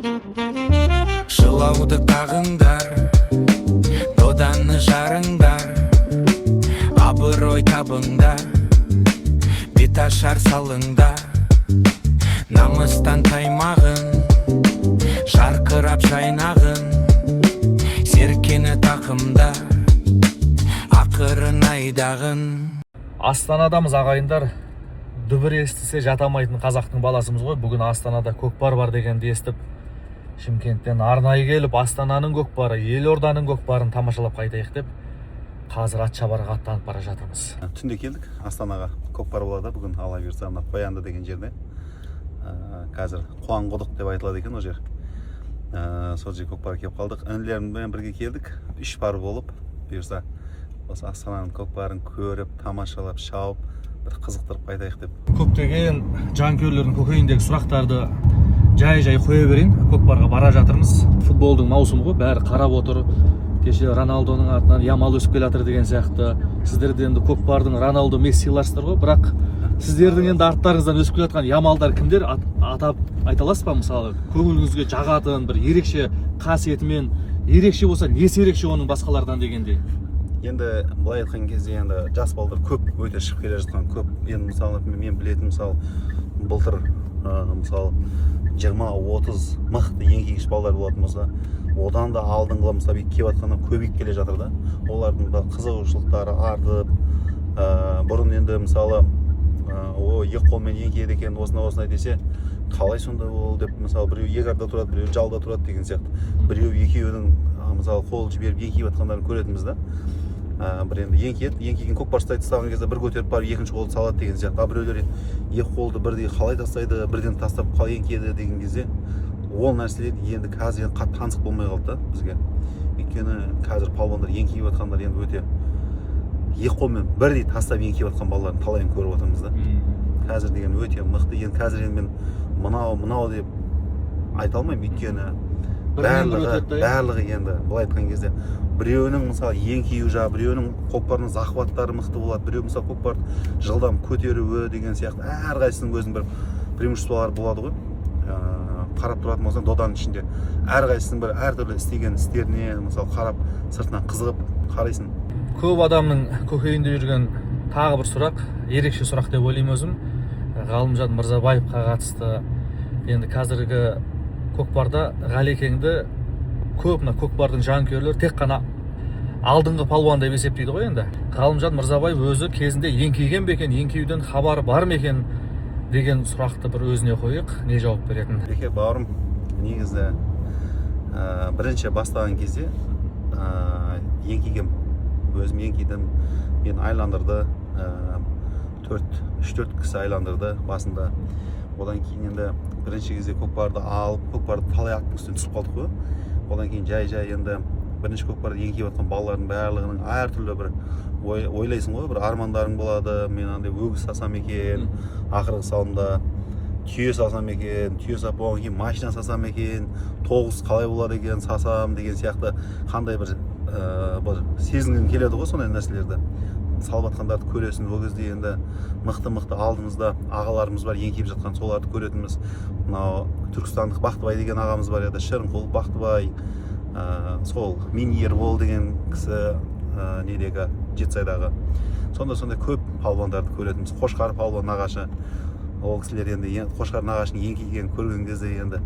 Жылауды тағыңдар, доданы жарыңдар, абырой табыңдар, беташар салыңдар. Намыстан таймағын, жарқырап жайнағын, серкені тақымда, ақырын айдағын. Астанадамыз, ағайындар. Дүбір естісе жата алмайтын қазақтың баласымыз ғой. Бүгін Астанада көкпар бар дегенді естіп, Шымкенттен арнайы келіп, Астананың көкпары, елорданың көкпарын тамашалап қайтайық деп, қазір ат шабарға аттанып бара жатырмыз. Түнде келдік Астанаға. Көкпар болады бүгін, Алла бұйырса, мына Қоянды деген жерде. Қазір Қуанқұдық деп айтылады екен ол жер. Сол жерге көкпарға келіп қалдық. Інілеріммен бірге келдік, үш пар болып. Бұйырса, осы Астананың көкпарын көріп, тамашалап, шауып, бір қызықтырып қайтайық деп. Көптеген жанкүйерлердің көкейіндегі сұрақтарды жай жай қоя берейін. Көкпарға бара жатырмыз. Футболдың маусымы ғой, бәрі қарап отыр. Кеше Роналдоның артынан Ямал өсіп келе жатыр деген сияқты. Сіздер де енді көкпардың Роналдо, Мессиларсыздар ғой, бірақ сіздердің енді арттарыңыздан өсіп келе жатқан Ямалдар кімдер? Атап айта аласыз ба? Мысалы, көңіліңізге жағатын бір ерекше қасиетімен, ерекше болса, несі ерекше оның басқалардан дегендей. Енді былай айтқан кезде, енді жас балдар көп, өте шығып келе жатқан көп. Енді мысалы, мен білетін, мысалы, былтыр мысалы, 20-30 мықты еңкейгіш балдар болатын болса, одан да алдыңғы, мысалы, бүйтіп келіп жатқаннан көбейіп келе жатыр да. Олардың да қызығушылықтары артып, бұрын енді, мысалы, о, екі қолмен еңкейеді екен, осындай осындай десе, қалай сонда ол деп, мысалы, біреу екі арда тұрады, біреу жалда тұрады деген сияқты, біреу екеуінің мысалы, қол жіберіп еңкейіп жатқандарын көретінбіз да. Бір енді еңкейеді, еңкейген көкпар ұстайды, ұстаған кезде бір көтеріп барып екінші қолды салады деген сияқты. Ал біреулер екі қолды бірдей қалай тастайды, бірден тастап қалай еңкейеді деген кезде, ол нәрселер енді қазір енді қатты таңсық болмай қалды да бізге. Өйткені қазір палуандар, еңкейіп жатқандар енді өте, екі қолмен бірдей тастап еңкейіп жатқан балалардың талайын көріп отырмыз да. Қазір деген өте мықты. Енді қазір енді мен мынау мынау деп айта алмаймын, өйткені Бірінен бірі барлығы өтеді да, иә? Барлығы енді былай айтқан кезде, біреуінің, мысалы, еңкею жағы, біреуінің көкпарының захваттары мықты болады, біреу, мысалы, көкпарды жылдам көтеруі деген сияқты. Әрқайсысының өзінің бір преимуществолары болады ғой. Қарап тұратын болсаң, доданың ішінде әрқайсысының бір әртүрлі істеген істеріне, мысалы, қарап, сыртынан қызығып қарайсың. Көп адамның көкейінде жүрген тағы бір сұрақ, ерекше сұрақ деп ойлаймын өзім, Ғалымжан Мырзабаевқа қатысты. Енді қазіргі көкпарда Ғалекеңді көп мына көкпардың жанкүйерлері тек қана алдыңғы палуан деп есептейді ғой. Енді Ғалымжан Мырзабаев өзі кезінде еңкейген бе екен, еңкеюден хабары бар ма екен деген сұрақты бір өзіне қояйық, не жауап беретін? Еке бауырым, негізі бірінші бастаған кезде еңкейгем, өзім еңкейдім. Мені айландырды, төрт, үш төрт кісі айландырды басында. Одан кейін енді бірінші кезде көкпарды алып, көкпарды талай аттың үстіне түсіп қалдық қой. Одан кейін жай жай енді бірінші көкпарды еңкейіп жатқан балалардың барлығының әртүрлі бір ойлайсың ғой, бір армандарың болады: мен андай өгіз салсам екен, ақырғы салымда түйе салсам екен, түйе салып болғаннан кейін машина салсам екен, тоғыз қалай болады екен салсам деген сияқты, қандай бір бір сезінгің келеді ғой. Сондай нәрселерді салып жатқандарды көресің. Ол кезде енді мықты мықты алдымызда ағаларымыз бар еңкейіп жатқан, соларды көретінбіз. Мынау түркістандық Бақтыбай деген ағамыз бар еді, Шырынқұл Бақтыбай, сол Мин Ербол деген кісі, недегі, Жетісайдағы. Сондай сондай көп палуандарды көретінбіз. Қошқар палуан нағашы, ол кісілер енді Қошқар нағашының еңкейгенін көрген кезде, енді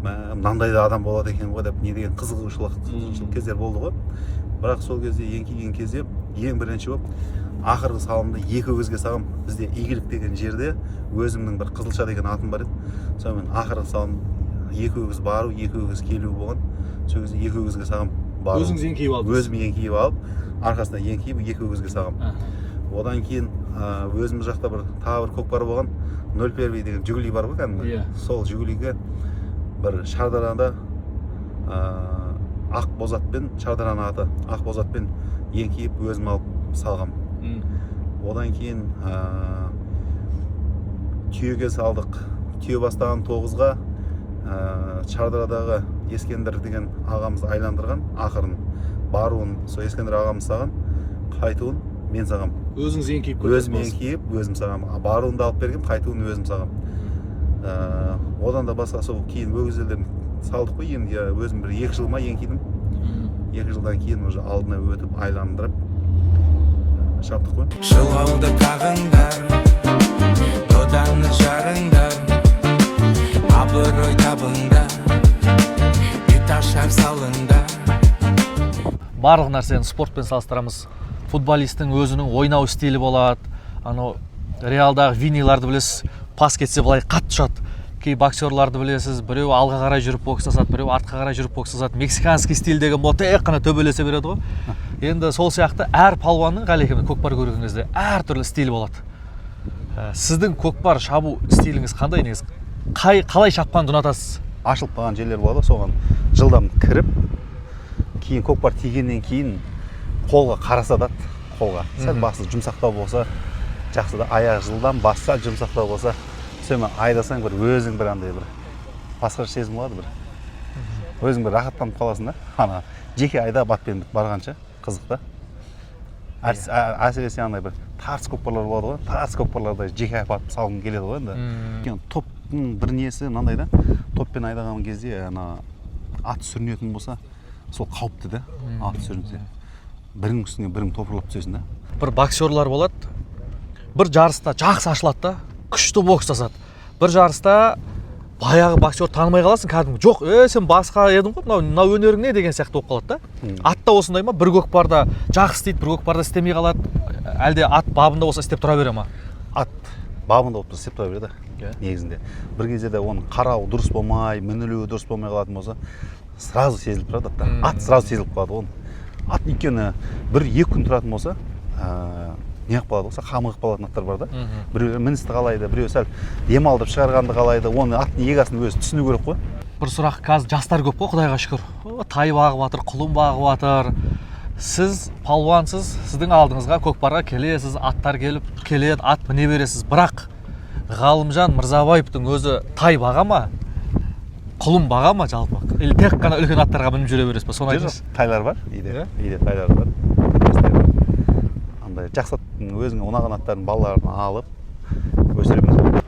мә, мынандай да адам болады екен ғой деп, не деген қызығушылық кездер болды ғой. Бірақ сол кезде, еңкейген кезде, ең бірінші болып ақырғы салымды екі өгізге салғам. Бізде Игілік деген жерде өзімнің бір Қызылша деген атым бар еді. Сонымен ақырғы салым екі өгіз бару, екі өгіз келу болған. Сол кезде екі өгізге салғам бару. Өзіңіз еңкейіп алдыңыз? Өзім еңкейіп алып, арқасына еңкейіп, екі өгізге салғам. Одан кейін өзіміз жақта бір тағы бір көкпар болған, 01 деген Жигули бар ғой кәдімгі. Сол Жигулиге бір Шардарада ақ бозатпен, Шардараның аты ақ бозатпен еңкейіп, өзім алып салғам. Одан кейін түйеге салдық. Түйе бастаған тоғызға Шардарадағы Ескендір деген ағамыз айландырған. Ақырын баруын сол Ескендір ағамыз салған, қайтуын мен салғам. Өзіңіз еңкейіп көтеріп Өзім аласыз. еңкейіп, өзім салғам. Баруын да алып бергем, қайтуын өзім салғам. Одан да басқа сол кейін өгіздерден Салдық қой енді, иә, өзім бір 2 жыл ма еңкейдім. 2 жылдан кейін уже алдына өтіп, айландырып шаптық қой. Жылауды қағыңдар, доданы жарыңдар, абырой табыңдар, беташар салыңдар. Барлық нәрсені спортпен салыстырамыз. Футболисттің өзінің ойнау стилі болады. Анау Реалдағы Виниларды білесіз, пас кетсе, былай қатты ұшады. Кей боксерларды білесіз, біреу алға қарай жүріп бокстасады, біреу артқа қарай жүріп бокстасады. Мексиканский стиль деген болады, тек қана төбелесе береді ғой. Енді сол сияқты әр палуанның, Ғалекең, көкпар көрген кезде әртүрлі стиль болады. Сіздің көкпар шабу стиліңіз қандай негізі? Қалай шапқанды ұнатасыз? Ашылып қалған жерлер болады ғой, соған жылдам кіріп, кейін көкпар тигеннен кейін қолға қараса да, қолға сәл басы жұмсақтау болса жақсы да. Аяғы жылдам, басы сәл жұмсақтау болса, сонымен айдасаң, бір өзің бір андай бір басқаша сезім болады, бір өзің бір рахаттанып қаласың да. Ана жеке айдап атпен барғанша қызық та. Әсіресе андай бір тартыс көкпарлар болады ғой, тартыс көкпарларда жеке апарып салғың келеді ғой енді. Өйткені топтың бір несі мынандай да: топпен айдаған кезде ана ат сүрінетін болса, сол қауіпті да. Ат сүрінсе, бірінің үстіне бірің топырлап түсесің да. Бір боксерлар болады, бір жарыста жақсы ашылады да, күшті бокстасады. Бір жарыста баяғы боксер танымай қаласың кәдімгі. Жоқ, е, сен басқа едің ғой, мынау мынау өнерің не деген сияқты болып қалады да. Ат та осындай ма? Бір көкпарда жақсы істейді, бір көкпарда істемей қалады. Әлде ат бабында болса, істеп тұра бере ма? Ат бабында болып тұрса, істеп тұра береді. Негізінде бір кезде де оның қарауы дұрыс болмай, мінілуі дұрыс болмай қалатын болса, сразу сезіліп тұрады атта. Ат сразу сезіліп қалады оның. Ат өйткені бір екі күн тұратын болса, не қылып қалады ғой, қамығып қалатын аттар бар да. Біреулер міністі қалайды, біреу сәл демалдырып шығарғанды қалайды. Оны аттың егасының өзі түсіну керек қой. Бір сұрақ: қазір жастар көп қой, құдайға шүкір. О, тай бағып жатыр, құлын бағып жатыр. Сіз палуансыз, сіздің алдыңызға көкпарға келесіз, аттар келіп келеді, ат міне бересіз. Бірақ Ғалымжан Мырзабаевтың өзі тай баға ма, құлын баға ма жалпы, или тек қана үлкен аттарға мініп жүре бересіз ба? Соны Жоқ, айтыңызшы. Тайлар бар үйде. Иә? Үйде тайлар бар. Осындай бір андай жақсы аттың, өзіңе ұнаған аттардың балаларын алып өсіреміз ғой.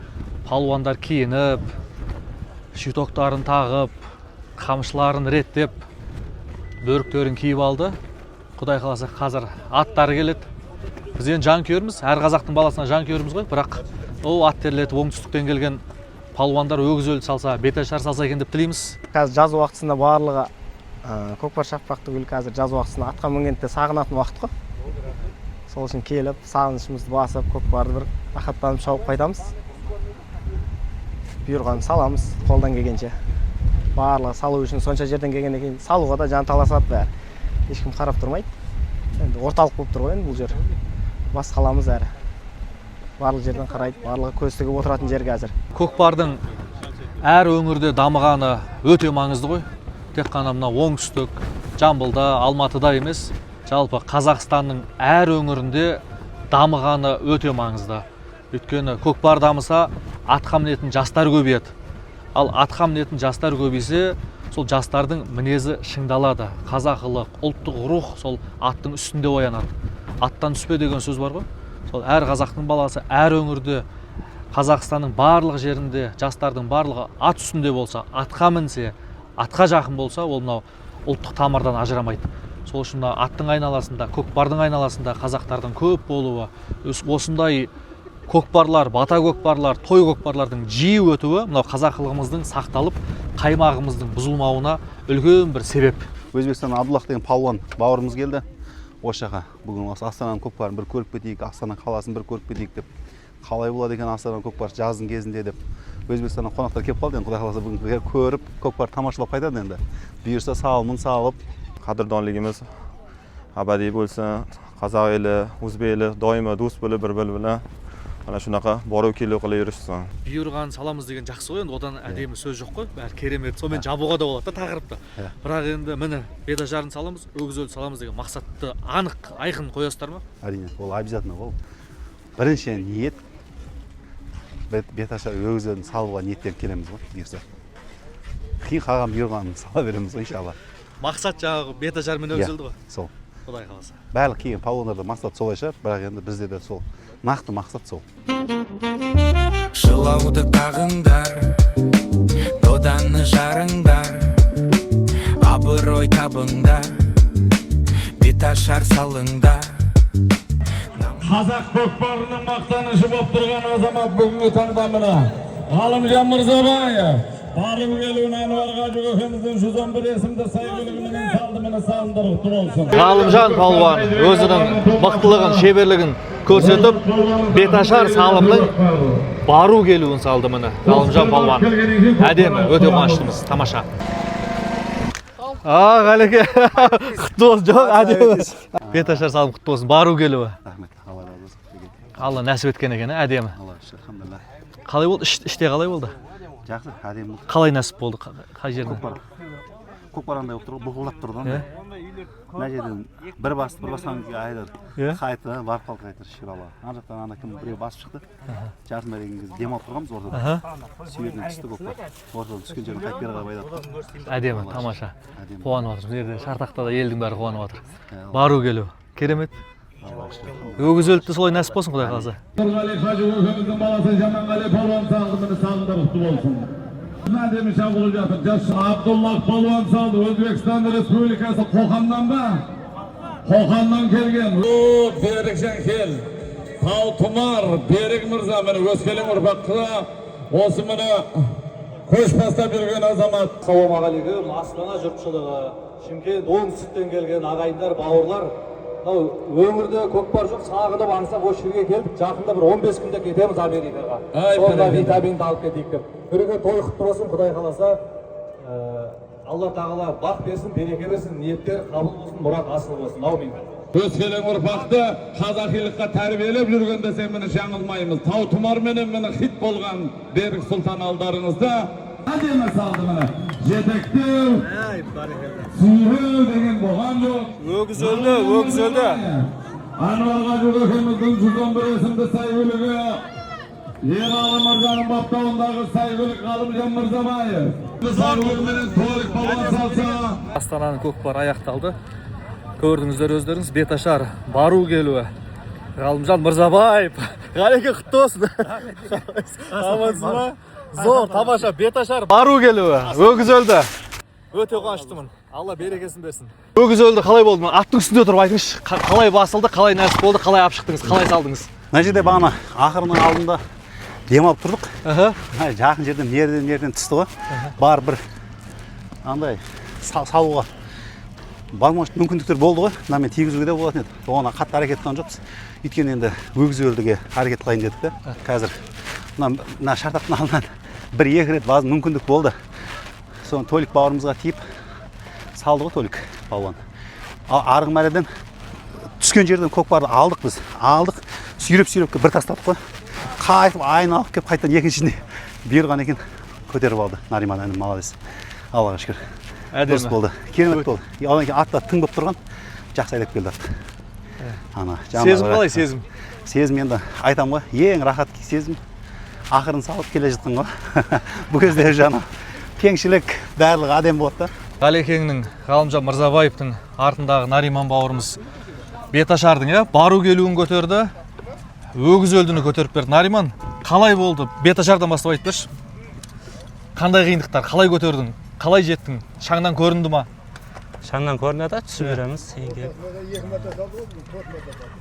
Палуандар киініп, щитоктарын тағып, қамшыларын реттеп, бөріктерін киіп алды. Құдай қаласа, қазір аттары келеді. Біз енді жанкүйерміз, әр қазақтың баласына жанкүйерміз ғой. Бірақ ол ат терлетіп, оңтүстіктен келген палуандар өгіз өлі салса, беташар салса екен деп тілейміз. Қазір жаз уақытысында барлығы көкпар шаппақ түгіл, қазір жаз уақытысында атқа мінгенді сағынатын уақыт қой. Сол үшін келіп, сағынышымызды басып, көкпарды бір рахаттанып шауып қайтамыз. Бұйырғанын саламыз қолдан келгенше. Барлығы салу үшін сонша жерден келгеннен кейін салуға да жан таласады бәрі, ешкім қарап тұрмайды. Енді орталық болып тұр ғой енді бұл жер, бас қаламыз әрі, барлық жерден қарайды, барлығы көз тігіп отыратын жер қазір. Көкпардың әр өңірде дамығаны өте маңызды ғой. Тек қана мына оңтүстік, Жамбылда, Алматыда емес, жалпы Қазақстанның әр өңірінде дамығаны өте маңызды. Өйткені көкпар дамыса, атқа мінетін жастар көбейеді. Ал атқа мінетін жастар көбейсе, сол жастардың мінезі шыңдалады. Қазақылық, ұлттық рух сол аттың үстінде оянады. Аттан түспе деген сөз бар ғой. Сол әр қазақтың баласы әр өңірде, Қазақстанның барлық жерінде жастардың барлығы ат үстінде болса, атқа мінсе, атқа жақын болса, ол мынау ұлттық тамырдан ажырамайды. Сол үшін мына аттың айналасында, көкпардың айналасында қазақтардың көп болуы, осындай көкпарлар, бата көкпарлар, той көкпарлардың жиі өтуі мынау қазақылығымыздың сақталып, қаймағымыздың бұзылмауына үлкен бір себеп. Өзбекстаннан Абдуллах деген палуан бауырымыз келді осы жаққа. Бүгін осы Астананың көкпарын бір көріп кетейік, Астана қаласын бір көріп кетейік деп, қалай болады екен Астананың көкпары жаздың кезінде деп Өзбекстаннан қонақтар келіп қалды. Енді құдай қаласа, бүгін келіп көріп, көкпар тамашалап қайтады енді, бұйырса, салымын салып. Qadrdonligimiz abadiy bo'lsin. Qozoq eli, o'zbek eli doimo do'st bo'lib, bir biri bilan mana shunaqa boruv keluv qilib yurishsin. Бұйырғанын саламыз деген жақсы ғой енді, одан әдемі сөз жоқ қой, бәрі керемет, сонымен жабуға да болады да тақырыпты. Бірақ енді міне, беташарын саламыз, өгіз өлі саламыз деген мақсатты анық, айқын қоясыздар ма? Әрине, ол обязательно. Ол бірінші ниет, беташар, өгіз өлін салуға ниеттеніп келеміз ғой. Бұйырса, кейін қалған бұйырғанын сала береміз ғой, иншалла. Мақсат жаңағы беташар мен өгіз Иә, өлді ғой. Сол. Құдай қаласа. Барлық келген палуандарда мақсат солай шығар, бірақ енді бізде де сол нақты мақсат сол. Жылауды қағыңдар, доданы жарыңдар. Абырой табыңдар, беташар салыңдар. Қазақ көкпарының мақтанышы болып тұрған азамат бүгінгі таңда міне Ғалымжан Мырзабаев барып келуін Әнуар қажы көкеміздің 111 есімді сәйгүлігіменен салды. Міне, салымдар құтты болсын. Ғалымжан палуан өзінің мықтылығын, шеберлігін көрсетіп, беташар салымның бару келуін салды. Міне, Ғалымжан палуан, әдемі, өте қуаныштымыз, тамаша. А, Ғалеке, құтты болсын! Жоқ, әдемі, беташар салым құтты болсын, бару келуі. Рахмет, Алла разы болсын. Алла нәсіп еткен екен, ә, әдемі. Аллаға шүкір, алхамдулилля. Қалай болды? Іште қалай болды? Жақсы, әдемі болды. Қалай нәсіп болды? Қай жерден? Көкпар, көкпар андай болып тұр ғой, бұлқылдап тұр да андай. Мына жерден бір басты, бір басқан кезде айдар қайта барып қалды, қайта, шүкір Аллаға. Ана жақтан ана кім, біреу басып шықты. Жарты мәре келген кезде демалып тұрғанбыз ортада. Сүйерден түсті көкпар, ортадан түскен жерден қайтып бері қарай айдады. Әдемі, тамаша. Әдемі. Қуанып жатырмыз. Мына жерде Шартақта да елдің бәрі қуанып жатыр. Иә. Бару келу керемет. Аллаға шүкір. Өгіз өліпті, солай нәсіп болсын, құдай қаласа. Нұрғали қажы көкеміздің баласы Жаманғали палуан салды. Міне, салымдар құтты болсын. Әдемі шабылып жатыр жас Абдуллах палуан салды. Өзбекстан Республикасы, Қоқаннан ба? Қоқаннан келген. О, Берікжан, кел! Тау Тұмар Берік мырза, міне, өскелең ұрпаққа осы, міне, көш бастап жүрген азамат. Ассалаумағалейкум, Астана жұртшылығы, Шымкент, оңтүстіктен келген ағайындар, бауырлар! Мынау өңірде көкпар жоқ, сағынып, аңсап осы жерге келдік. Жақында бір 15 күнде кетеміз Америкаға. Ай, сонда бәрекелді. Витаминді алып кетейік деп. Нұреке, той құтты болсын! Құдай қаласа, Алла тағала бақ берсін, береке берсін, ниеттер қабыл болсын, мұрат асыл болсын, аумин. Өскелең ұрпақты қазақилыққа тәрбиелеп жүрген десем, міне, жаңылмаймыз. Тау Тұмарменен, міне, хит болған Берік Сұлтан алдарыңызда әдемі салды. Міне, жетектеу, сүйреу деген болған жоқ. Өгіз өлді, өгіз өлді. Әнуар қажы көкеміздің 111 есімді сәйгүлігі, Ералы мырзаның баптауындағы сәйгүлік Ғалымжан Мырзабаев сәйгүлігіменен Толик палуан салса. Астананың көкпары аяқталды. Көрдіңіздер өздеріңіз, беташар бару келуі. Ғалымжан Мырзабаев. Ғалеке, құтты болсын! Амансыз ба? Зор, тамаша, беташар бару келуі. Өгіз өлді. Өте қуаныштымын. Алла берекесін берсін. Өгіз өлді қалай болды? Мына аттың үстінде тұрып айтыңызшы. Қалай басылды, қалай нәсіп болды, қалай алып шықтыңыз, қалай салдыңыз? Мына жерде бағана ақырының алдында демалып тұрдық. Мына жақын жерден нерден түсті ғой. Бар бір андай салуға возможность, мүмкіндіктер болды ғой. Мынамен тигізуге де болатын еді. Оған қатты әрекет қылған жоқпыз, өйткені енді өгіз өлдіге әрекет қылайын дедік те. Қазір мына Шартақтың алдынан бір екі рет мүмкіндік болды. Соны Толик бауырымызға тиіп салды ғой Толик палуан. Ал арғы мәреден түскен жерден көкпарды алдық біз, алдық, сүйреп сүйреп келіп бір тастадық қой. Қайтып айналып келіп, қайтадан екіншісіне бұйырған екен, көтеріп алды Нариман інім, молодец, Аллаға шүкір. Дұрыс болды, керемет болды. И одан кейін ат та тың болып тұрған, жақсы айдап келді атты ана. Сезім қалай, сезім? Сезім енді айтамын ғой, ең рахат сезім ақырын салып келе жатқан ғой. Бұл кезде жаңа кеңшілік, барлығы әдемі болады да. Ғалекеңнің, Ғалымжан Мырзабаевтың артындағы Нариман бауырымыз беташардың, иә, бару келуін көтерді, өгіз өлдіні көтеріп берді. Нариман, қалай болды? Беташардан бастап айтып берші. Қандай қиындықтар, қалай көтердің, қалай жеттің, шаңнан көрінді ма? Шаңнан көрінеді, түсіп береміз еңкейіп.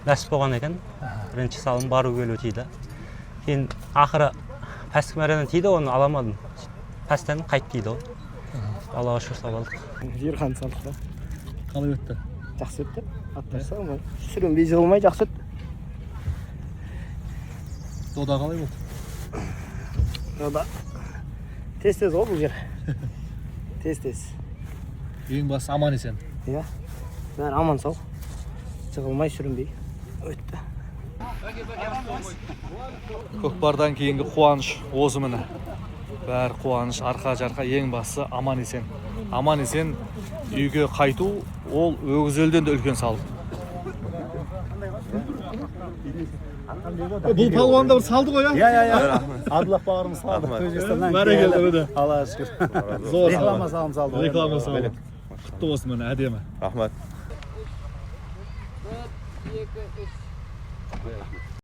Нәсіп болған екен. Бірінші салым бару келу тиді. Кейін ақыры пәскі мәреден тиді, оны ала алмадым. Пәстен қайтып тиді ғой. Аллаға шүкір, салып алдық. Бұйырған салдық та. Қалай өтті? Жақсы өтті. Аттар салмай, сүрінбей, жығылмай жақсы өтті. Дода қалай болды? Дода тез тез ғой бұл жер, тез тез. Ең бастысы аман есен. Иә, бәрі аман сау, жығылмай, сүрінбей өтті. Көкпардан кейінгі қуаныш осы, міне, бәрі қуаныш, арқа жарқа. Ең бастысы аман есен, аман есен үйге қайту, ол өгіз өлден де үлкен салым. Бұл палуан да бір салды ғой, Иә, иә, иә, Абдуллах бауырымыз салды Өзбекстаннан. Бәрекелді, міне. Аллаға шүкір. Зор. Реклама салым салды ғой. Реклама салды. Құтты болсын, міне, әдемі. Рахмет. 1, 2, 3.